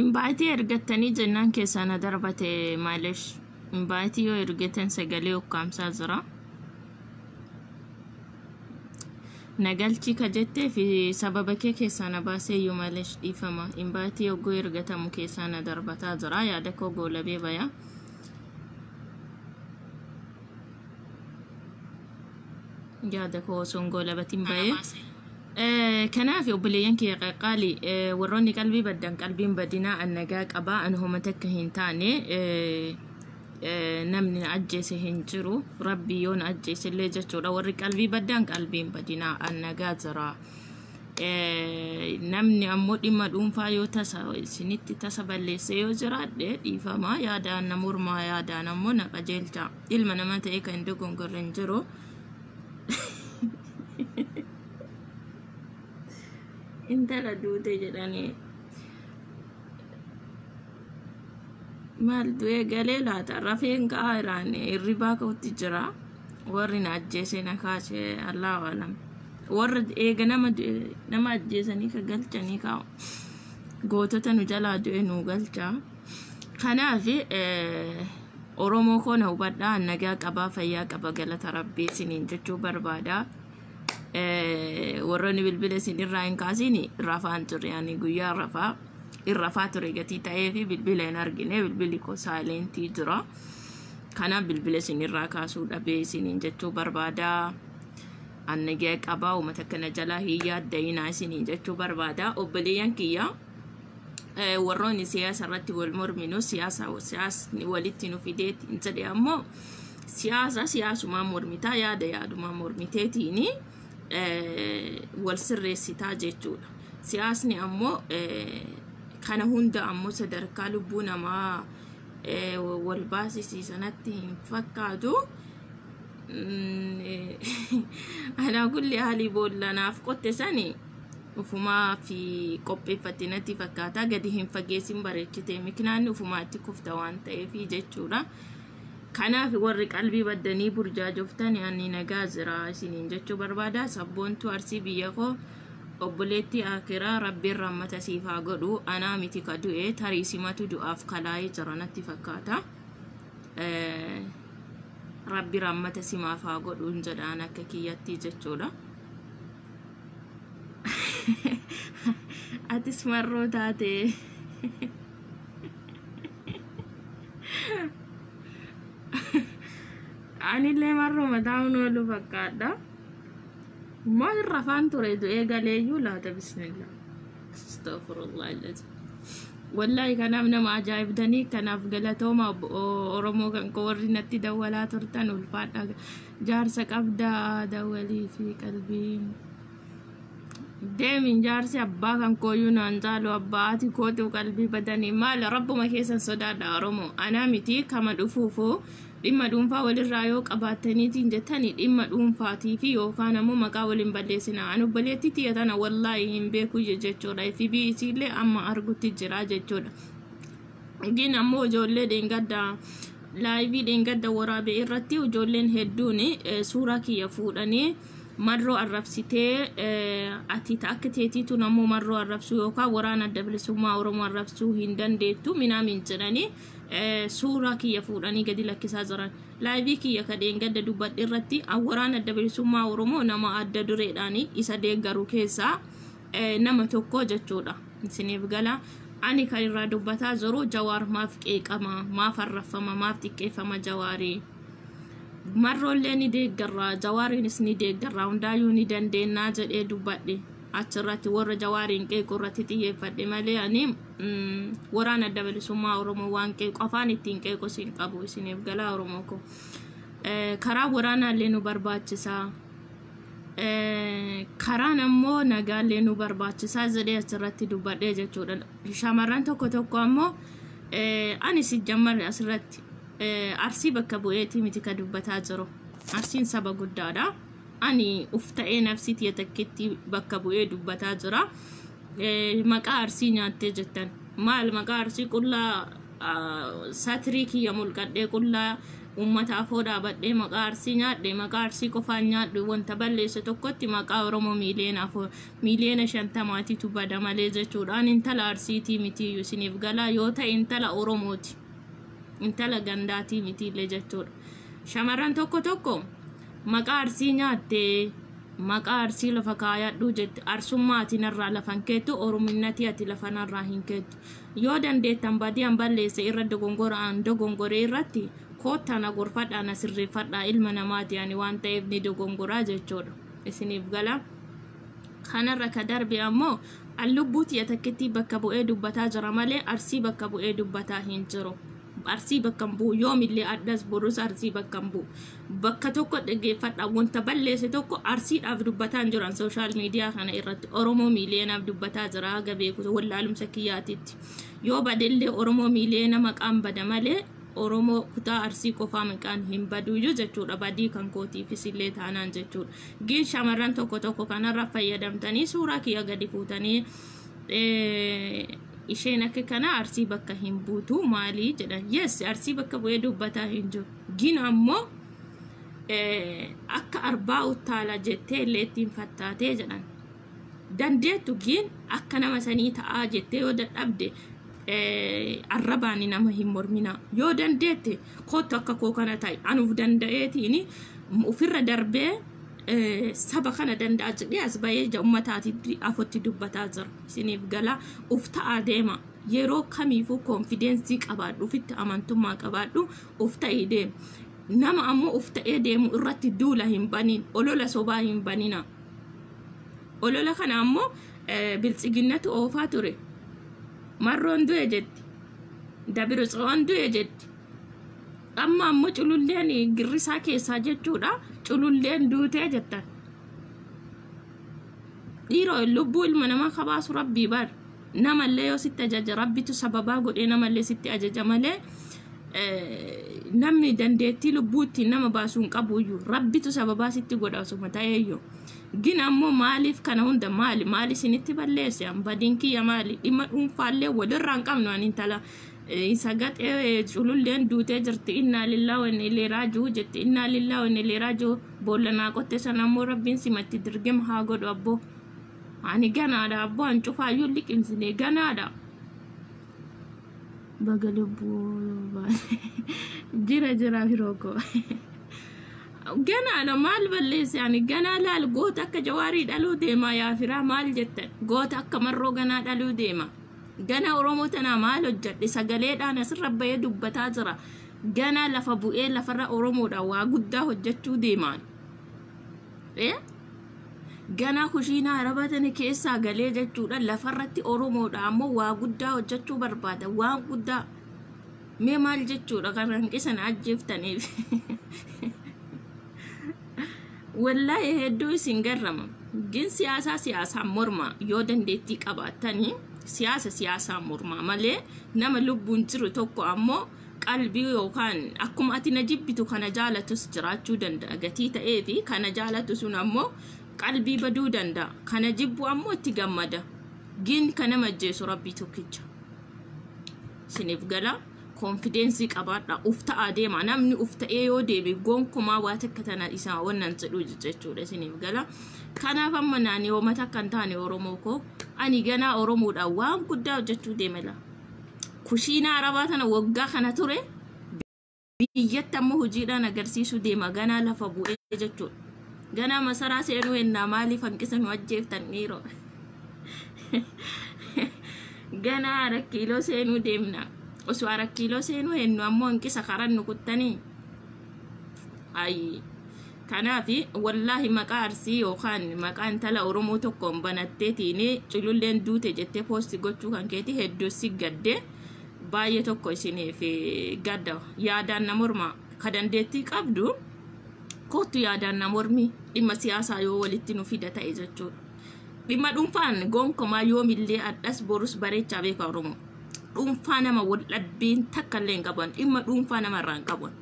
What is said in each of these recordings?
Invite ergattanii jennaan keessaa na darbate maalish invite yoo ergatan sagalee ukkaamsaa jira. Nagalchi ka jettee fi sababa kee keessaa na baasee iyyuu maalish dhiifama. Invite yogguu ergatamu keessaa na darbataa jira. Yaada koo goolabee baya. Yaada koo osoo hin goolabatin bayee. Kanaaf obboleeyyan kiyya qaqqaali, warroonni qalbii baddan qalbiin badinaa, an nagaa qabaa, an homa takka hin taane, namni na ajjeese hin jiru, rabbi yoo na ajjeese illee jechuudha. Warri qalbii baddan qalbiin badinaa, an nagaa jira. Namni ammoo dhimma dhuunfaa yoo tasa isinitti tasa balleesse yoo jiraadhe dhiifama, yaadaan na mormaa, yaadaan ammoo na qajeelcha. Ilma namaa ta'ee kan hin dogongorre hin jiru. Intala duute jedhanii maal du'ee galee laata? Rafeen ka'aa iraan hirribaa ka'utti jira. Warri na ajjeese na kaase, Allahu alam. Warra eega nama du'e nama ajjeesanii ka galchanii kaa'u, gootota nu jalaa du'e nu galcha. Kanaaf Oromoo koo na hubadhaa, nagaa qabaa, fayyaa qaba, galata rabbii isiniin jechuu barbaada. Warroonni bilbila isin irraa hin kaasiin, rafaan ture ani, guyyaa rafaa irrafaa ture gatii ta'ee fi bilbila hin argine, bilbilli koo silent jira. Kanaaf bilbila isin irraa kaasuu dhabee isiniin jechuu barbaada. An nagaa qabaa, uummata kana jalaa hin yaadda'inaa isiniin jechuu barbaada. Obboleeyyan kiyya, warroonni siyaasa irratti wal morminu, siyaasa siyaasni walitti nu fideetiin jedhe, ammoo siyaasa siyaasumaan mormitaa, yaada yaadumaan mormiteetiin wal sirreessitaa jechuudha. Siyaasni ammoo kana hunda ammoo sadarkaa lubbuu namaa wal baasisiisanatti hin fakkaatu. Alaa kulli haalii boolla naaf qotte sani ufumaa fi qopheeffatte natti fakkaata. Gadi hin fageessin bareechite miknaanni ufumaatti kufta waan ta'eef jechuudha. Kanaaf warri qalbii baddanii burjaajoftani, ani nagaa jira isiniin jechuu barbaada. Sabboontuu Arsii biyya koo, obboleettii akiraa, rabbiin rammata siif haa godhu. Anaa miti ka du'e, tarii simatu du'aaf kalaa'ee jira natti fakkaata. Rabbi rammata simaaf haa godhu hin jedhaan akka kiyyatti jechuudha. Atis marroo taate. Anillee marroo mataa oolu fakkaadha. Maal rafaan ture, du'ee galeeyyuu laata? Bismillah. Astaghfirullah alazim. Wallaahi kanaaf nama ajaa'ibdanii, kanaaf galatooma. Oromoo kan koo, warri natti dawwalaa turtan ulfaadha. Jaarsa qabdaa dawwalii fi qalbii. Deemin, jaarsi abbaa kan kooyyuu naan caalu, abbaa ati kootu qalbii badanii. Maal, rabbuma keessan sodaadha Oromoo. Anaa miti kama dhufuufu dhimma dhuunfaa walirraa yoo qabaattaniitiin jettani, dhimma dhuunfaatii fi yookaan ammoo maqaa waliin balleessina. Ani obboleettii tiyya tana wallaahi hin beeku jechuudha. FB isiillee amma argutti jira jechuudha. Gin ammoo ijoollee dheengadda live dheengadda waraabee irratti ijoolleen hedduun suuraa kiyya fuudhanii marroo arrabsitee, ati akka teetiitu nammoo marroo arrabsuu yookaan waraana Adda Bilisummaa Oromoo arrabsuu hin dandeettu minaamin jedhanii suuraa kiyya fuudhanii gadi lakkisaa jiran. Live kiyya ka dheengadda dubbadhe irratti waraana Adda Bilisummaa Oromoo nama adda dureedhaan isa deeggaru keessaa nama tokko jechuudha. Isiniif gala. Ani kan irraa dubbataa jiru Jawaar maaf qeeqama, maaf arrafama, maaf xiqqeeffama Jawaarii? Marroollee ni deeggarraa, Jawaariinis ni deeggarraa, hundaayyuu ni dandeennaa jedhee dubbadhe. Achirratti warra Jawaariin qeequ irratti xiyyeeffadhe malee ani waraana Adda Bilisummaa Oromoo waan qeequ afaan ittiin qeequ isin qabu. Isiniif galaa Oromoo ko? Karaa waraanaallee nu barbaachisaa, karaan ammoo nagaallee nu barbaachisaa jedhee achirratti dubbadhee jechuudha. Shamarran tokko tokko ammoo ani si jammarre asirratti Arsii bakka bu'eetii miti ka dubbataa jiru. Arsiin saba guddaadha. Ani uf ta'ee nafsi tiyya takkitti bakka bu'ee dubbataa jira. Maqaa Arsii nyaattee jettan. Maal maqaa Arsii? Qullaa satirii kiyya mulqadhee qullaa Uummata afoo dhaabadhee maqaa Arsii nyaadhe, maqaa Arsii qofaan nyaadhu. Wanta balleesse tokkotti maqaa Oromoo 50 miiliyoona bada malee jechuudhaan. Intala Arsiitii mitiyyuu, isiniif galaa? Yoo ta'e intala Oromooti, intala gandaatii mitiillee jechuudha. Shamarran tokko tokko maqaa Arsii nyaattee, maqaa Arsii lafa kaayadhuu jette. Arsummaa ati narraa lafan keettu, orominnatii ati lafa narraa hin keettu. Yoo dandeettan badii an balleesse irra, dogongora an dogongoree irratti koottaa na gorfadhaa, na sirreeffadhaa. Ilma namaati ani waan ta'eef ni dogongoraa jechuudha, isiniif gala? Kanarra ka darbe ammoo an lubbuu tiyya takkitti bakka bu'ee dubbataa jira malee Arsii bakka bu'ee dubbataa hin jiru. Arsii bakka hin bu'u yoomillee, addas borus Arsii bakka hin bu'u. Bakka tokko dhaggeeffadha, wanta balleesse tokko Arsiidhaaf dubbataa hin jiran. Social media kana irratti Oromoo miiliyoonaaf dubbataa jira. Haga beeku wallaalumsa kiyyaatitti yoo badellee Oromoo miiliyoona maqaan bada malee Oromoo kutaa Arsii qofaa maqaan hin baduyyuu jechuudha, badii kan kootiifis illee taanaan jechuudha. Gin shamarran tokko tokko kanarra fayyadamtanii suuraa kiyya gadi fuutanii, isheen akka kana Arsii bakka hin buutu maalii jedhan. Yes, Arsii bakka bu'ee dubbataa hin jiru. Gin ammoo akka arbaa uttaala jettee illee ittiin fattaatee jedhan. Dandeettu gin akka nama sanii ta'aa jettee yoo dadhabde, arrabaan nama hin mormina. Yoo dandeette kootu akka koo kana ta'e, anuuf danda'eetiin ofirra darbee saba kana danda'a jedhee as bahee uummataatitti afotti dubbataa jira, isiniif gala? Uf ta'aa deema. Yeroo kamiifuu confidence qabaadhu, ofitti amantummaa qabaadhu, uf ta'ii deema. Nama ammoo uf ta'ee deemu irratti duula hin banin, olola sobaa hin banina. Olola kana ammoo Biltsiginnatu oofaa ture. Marroon du'e jetti, Dabirtsoon du'e jetti, amma ammoo cululleen girrisaa keessaa jechuudha, cululleen duutee jettan. Dhiiroo, lubbuu ilma namaa kabaasu Rabbii bar. Namallee yoo sitti ajaja, Rabbitu sababaa godhee namallee sitti ajaja malee namni dandeettii lubbuu ittiin nama baasuu hin qabuyyuu. Rabbitu sababaa sitti godha osuma ta'eeyyuu. Gin ammoo maaliif kana hunda? Maali maali isinitti balleesse? Badiin kiyya maali? Dhimma dhuunfaallee walirraa hin qabnu. Ani intala isa gaxee cululleen duutee jirti, innaa lillaa wa inna ilaihi raaji'uu jetti. Innaa lillaa wa inna ilaihi raaji'uu. Boolla naa qotte sana ammoo Rabbiin simatti dirgima haa godhu abboo. Ani ganaadha abboo, an cufaayyuu liqimsine ganaadha. Baga lubbuu jira jira firooko. Ganaadha, maal balleesse ani? Ganaa laal, goota akka Jawaarii dhaluu deema. Yaa firaa, maal jettan? Goota akka Marroo ganaa dhaluu deema. Gana Oromoo tanaa maal hojjedhe? Sagaleedhaan asirra bahee dubbataa jira. Gana lafa bu'ee lafarra Oromoodha waa guddaa hojjechuu deemaan. Ganaa kushiinaa Arabaa tana keessaa galee jechuudha, lafarratti Oromoodha ammoo waa guddaa hojjechuu barbaada, waan guddaa. Mee maal jechuudha kan hanqisana ajjeeftaniif? Wallaahi hedduu isin garrama. Gin siyaasaa siyaasaan morma. Yoo dandeettii qabaattanii siyaasa siyaasaan mormaa malee, nama lubbuun jiru tokko ammoo qalbii yookaan akkuma ati na jibbitu kana jaalatus jiraachuu danda'a. Gatii ta'ee fi kana jaalatu sun ammoo qalbii baduu danda'a, kana jibbu ammoo itti gammada. Gin kan nama ajjeesu Rabbii tokkicha, isiniif gala? Confidence qabaadha, uf ta'aa deema. Namni uf ta'ee yoo deeme gonkumaa waa takka tana isaa wannan jedhu jechuudha, isiniif gala? Kanaaf amma naani hoomata akka hin taane, Oromoo koo, ani ganaa Oromoodhaan waan guddaa hojjechuu deemela. Kushiinaa Arabaa tana waggaa kana ture, biyyatti ammoo hojiidhaan agarsiisuu deema ganaa lafa bu'ee jechuudha. Ganaa masaraa seenuu ennaa maaliif hanqisa nu ajjeeftan dhiiroo? Ganaa 4 kiiloo seenuu deemna. Osoo 4 kiiloo seenuu hennu ammoo hanqisa karan nu kuttanii. Ayi. Kanaaf wallaahi maqaa Arsii yookaan maqaa intala Oromoo tokkoon banatteetiin cululleen duute jettee post gochuu kan keeti hedduu si gadde, baay'ee tokko isiniif gadda. Yaadaan na morma, ka dandeettii qabdu kootu yaadaan na mormi, dhimma siyaasaa yoo walitti nu fida ta'e jechuudha. Dhimma dhuunfaan gonkumaa yoomillee addas borus bareechaa beeka Oromoo. Dhuunfaa nama wal dhabbiin takka illee hin qaban, dhimma dhuunfaa namarraa hin qaban.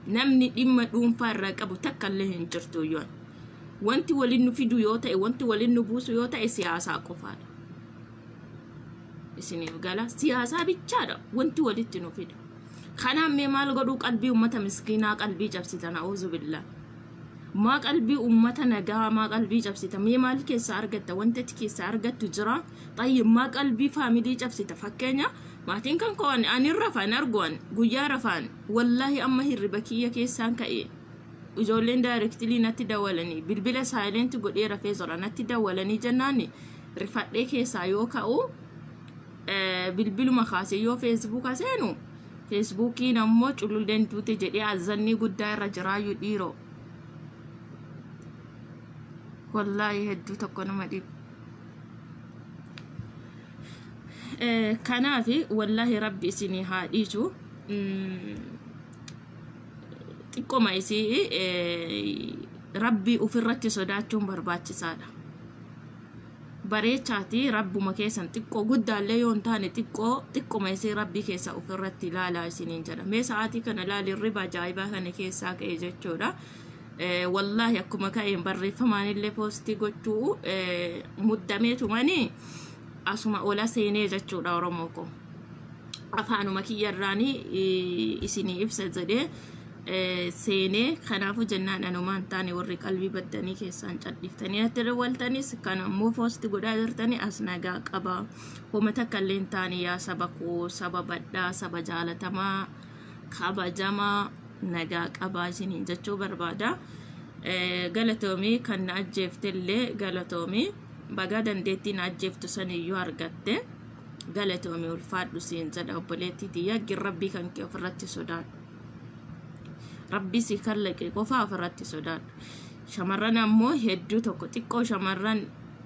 Namni dhimma dhuunfaa irraa qabu takka illee hin jirtu yoon. Wanti waliin nu fidu yoo ta'e, wanti waliin nu buusu yoo ta'e, siyaasaa qofaadha. Isiniif gala? Siyaasaa bichaadha wanti walitti nu fidu. Kanaaf mee maal godhuu qalbii uummata miskiinaa qalbii cabsitan? A'uuzu billah. Maa qalbii uummata nagaa maa qalbii cabsita? Mee maal keessaa argatta? Wanta ati keessaa argattu jira? Xayyib, maa qalbii faamilii cabsita? Fakkeenya, maatiin kan koo ani rafaan arguan guyyaa rafaan, wallaahi amma hirriba kiyya keessaan ka'e, ijoolleen directly natti dawwalanii, bilbila silent godhee rafee jira, natti dawwalanii jennaan rifadhee keessaa yoo ka'u, bilbiluma kaasee yoo Facebooka seenu, Facebookiin ammoo cululleen duute jedhee azannii guddaa irra jiraayyuu dhiiroo. Wallaahi hedduu tokko nama dhibu. Kanaaf wallaahi rabbi isinii haa dhiisu. Xiqqoma isii rabbi ofirratti sodaachuun barbaachisaadha. Bareechaati rabbuma keessan xiqqoo guddaallee yoo hin taane, xiqqoo xiqqoma isii rabbii keessa ofirratti ilaalaa isiniin jedha. Mee sa'aatii kana ilaali, hirriba ajaa'ibaa kana keessaa ka'e jechuudha. Wallaahi akkuma ka'een barreeffamaan illee post gochuu muddameetumanii asuma ola seenee jechuudha. Oromoo ko, afaanuma kiyyarraanii isinii ibsa jedhee seenee. Kanaafuu jennaan anumaan taane warri qalbii baddanii keessaan cadhiftanii natti dawwaltanis, kan ammoo post godhaa jirtanii, as nagaa qaba, homa takka illee hin taane. Yaa saba koo, saba badhaa, saba jaalatamaa, kabajamaa, nagaa qabaa isiniin jechuu barbaada. Galatoomii, kan na ajjeeftellee galatoomii, bagaa dandeettii na ajjeeftu saniyyuu argatte, galatoomii, ulfaadhu siin jedha. Obboleettii tiyya, rabbii kan kee ofirratti sodaadhu. Rabbii si kallaqe qofaa ofirratti sodaadhu. Shamarran ammoo hedduu tokko xiqqoo, shamarran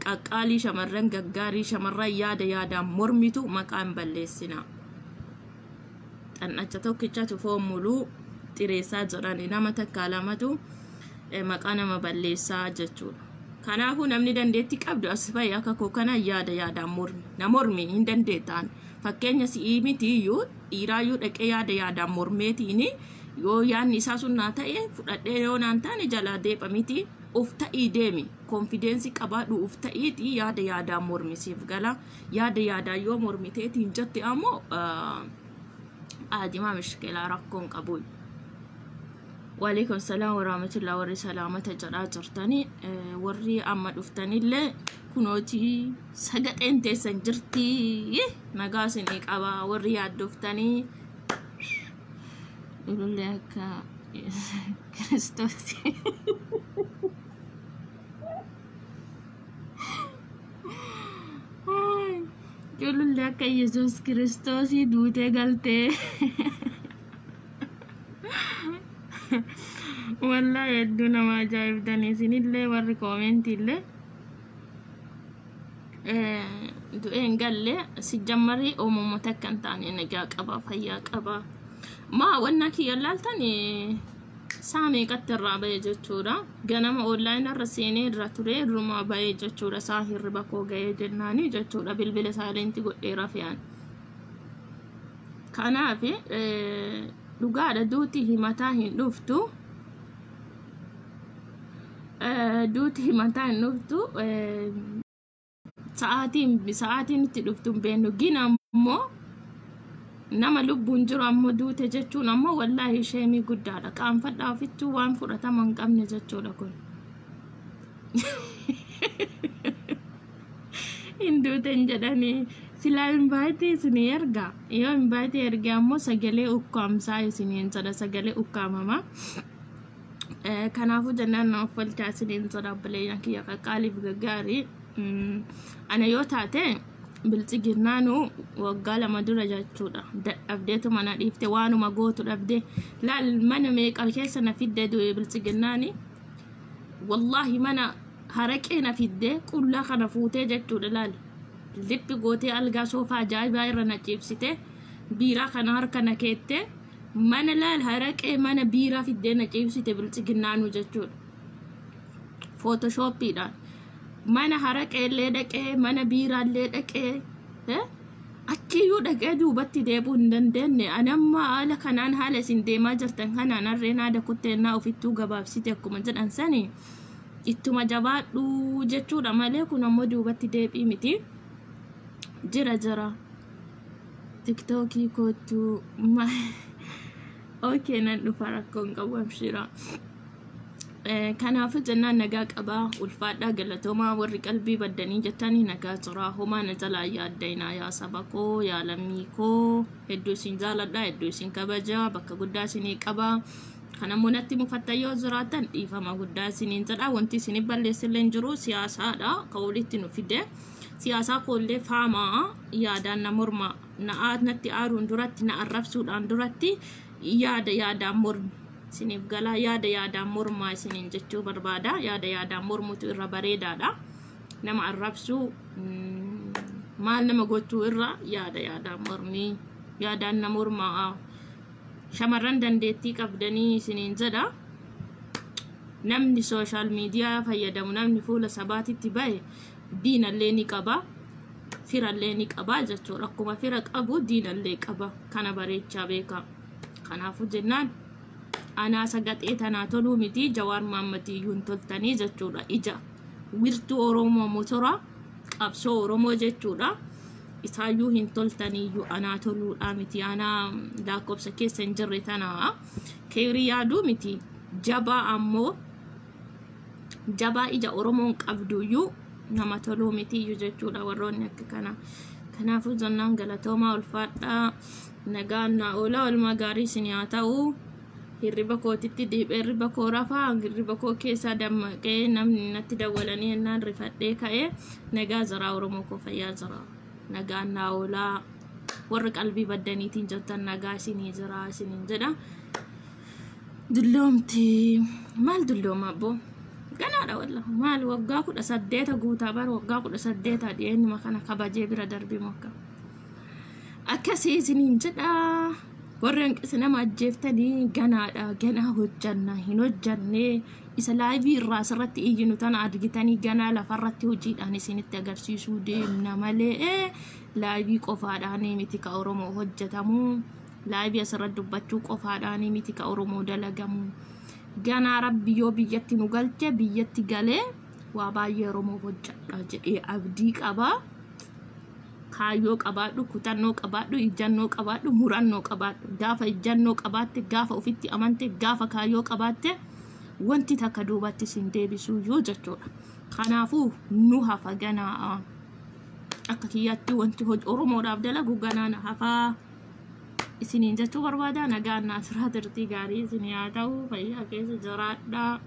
qaqqaalii, shamarran gaggaarii, shamarran yaada yaadaan mormitu maqaa hin balleessina. Xannacha tokkichatu foon muluu xireessaa jedhani, nama takkaa lamatu maqaa nama balleessaa jechuudha. Kanaafuu namni dandeettii qabdu as bahi, akka koo kana yaada yaadaan mormi. Na mormi hin dandeettaan. Fakkeenya si'ii miti iyyuu, dhiiraayyuu dhaqee yaada yaadaan mormeetiin, yoo yaadni isaa sun naa ta'e fudhadhee, yoo naan taane jalaa deepha miti. Uf ta'ii deemi, confidence qabaadhu, uf ta'iiti yaada yaadaan mormi, siif gala. Yaada yaadaan yoo mormiteetiin jette ammoo aadimaa mishkilaa, rakkoon qabu. Waalaikum salaam warahmatullah. Warri salaamata jedhaa jirtanii, warri amma dhuftanillee, kunootii sagaxeen teessan jirti, nagaa isinii qaba. Warri yaaddoftanii ulullee akka Kiristoos. Culullee akka Yesuus Kiristoosii duutee galtee. Wallaahi hedduu nama ajaa'ibdan isinillee, warri commentiillee. Du'een galle si jammarii uumama takka hin taane, nagaa qaba, fayyaa qaba. Maa wannaa kiyya laaltan saa meeqatti irraa bahe jechuudha. Ganama online irra seenee irra ture, irrumaa bahe jechuudha. Saa hirriba koo gahee jennaani jechuudha. Bilbila silent godhee rafean. Kanaaf dhugaadha, duuti himataa hin dhuftu. Duuti himataa hin dhuftu. Sa'aatiin itti dhuftu hin beeknu. Gina ammoo nama lubbuun jiru ammoo duute jechuun ammoo wallaahi sheemii guddaadha. Qaanfadhaa ofittuu, waan fudhatama hin qabne jechuudha kun. Hin duuten jedhanii silaa invite isinii ergaa, yoo invite ergee ammoo sagalee ukkaamsaa isiniin jedha, sagalee ukkaamamaa. Kanaafuu jennaan nama uffalchaa isiniin jedha, obboleeyyan kiyya qaqqaaliif gaggaarii. Ana yoo taate biltsiginnaanu waggaa 2 dura jechuudha. Dadhabdeetu mana dhiifte, waanuma gootu dhabde. Laal, mana meeqa keessa na fidde du'e biltsiginnaani. Wallaahi mana haraqee na fidde, qullaa kana fuutee jechuudha laal. Lippi gootee algaa soofaa ajaa'ibaa irra na ciibsite, biiraa kana harka na keette, mana laal haraqee mana biiraa fiddee na ciibsite biltsiginnaanu jechuudha. Photoshoppiidhaan. Mana haraqee illee dhaqee, mana biiraallee dhaqee, achiyyuu dhaqee duubatti deebi'uu hin dandeenye. Ani amma haala kanaan, haala isin deemaa jirtan kanaan, harreen haada kutteenaa ofittuu gabaabsite akkuma jedhan sani, ittuma jabaadhu jechuudha malee kun ammoo duubatti deebii miti. Jira jira. TikTokii kootu Okay, nan dhufa, rakkoon qabu, abshiraa. Kanaafuu jennaan nagaa qabaa, ulfaadhaa, galatoomaa. Warri qalbii baddanii jettanii nagaa jiraa, homaa na jalaa yaaddayinaa. Yaa saba koo, yaa lammii koo, hedduu isin jaaladha, hedduu isin kabajaa, bakka guddaa isinii qabaa. Kanammoo natti mufattan yoo jiraatan dhiifama guddaa isiniin jedha. Wanti isinii balleessillee hin jiru, siyaasaadha ka walitti nu fide. Siyaasaa koollee faamaa yaadaan na morma, na natti aaruun duratti, na arrabsuudhaan duratti yaada yaadaan mormi. Isiniif galaa? Yaada yaadaan mormaa isiniin jechuu barbaada. Yaada yaadaan mormutu irra bareedaadha. Nama arrabsuu, maal nama gochuu irra yaada yaadaan mormii, yaadaan na mormaa. Shamarran dandeettii qabdanii isiniin jedha. Namni social media fayyadamu, namni fuula sabaatitti bahe diinallee ni qaba, firallee ni qaba jechuudha. Akkuma fira qabu diinallee qaba, kana bareechaa beeka. Kanaafuu jennaan anaa sagaxee tanaa toluu miti, Jawaar Maammadiyyuu hin toltanii jechuudha. Ija wirtuu Oromoo, motora qabsoo Oromoo jechuudha. Isaayyuu hin toltaniiyyuu, anaa toluudha miti, anaa lakkoofsa keessa hin jirre tanaa keerii yaaduu miti. Jabaa ammoo jabaa ija Oromoon qabduyyuu nama toluu mitiyyuu jechuudha warroonni akka kana. Kanaafuu jennaan galatoomaa, ulfaadhaa, nagaan naa oola, oolmaa gaarii isin haa ta'u. Hirriba kootitti deebi'ee hirriba koo rafaa, hirriba koo keessaa dammaqee namni natti dawwalanii ennaan rifadhee ka'ee. Nagaa jiraa Oromoo koo, fayyaa jiraa, nagaan naa oolaa. Warri qalbii baddaniitiin jettan nagaa isinii jiraa isiniin jedha. Dulloomti maal dullooma abboo, ganaadha walla. Maal, waggaa 18 guutaa bara, waggaa 18 dhiyeenyuma kana kabajee bira darbii mokka akkasii isiniin jedha. Warri hanqisa nama ajjeeftanii ganaadha, ganaa hojjanna. Hin hojjanne isa live irraa asirratti iyyinu tana argitanii, ganaa lafarratti hojiidhaan isinitti agarsiisuu deemna malee live qofaadhaan miti ka Oromoo hojjetamu, live asirratti dubbachuu qofaadhaan miti ka Oromoo dalagamu. Ganaa Rabbi yoo biyyatti nu galche, biyyatti galee waa baay'ee Oromoo hojjedha jedhee abdii qaba. Kaayyoo qabaadhu, kutannoo qabaadhu, ijjannoo qabaadhu, murannoo qabaadhu. Gaafa ijjannoo qabaatte, gaafa ofitti amante, gaafa kaayyoo qabaatte, wanti takka duubatti sin deebisuuyyuu jechuudha. Kanaafuu nu hafa ganaa. Akka kiyyaatti wanti Oromoodhaaf dalagu ganaa na hafaa isiniin jechuu barbaada. Nagaan naa turaa, turtii gaarii isin haa ta'u, fayyaa keessa jiraadhaa.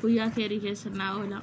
Guyyaa keerii keessa naa oola.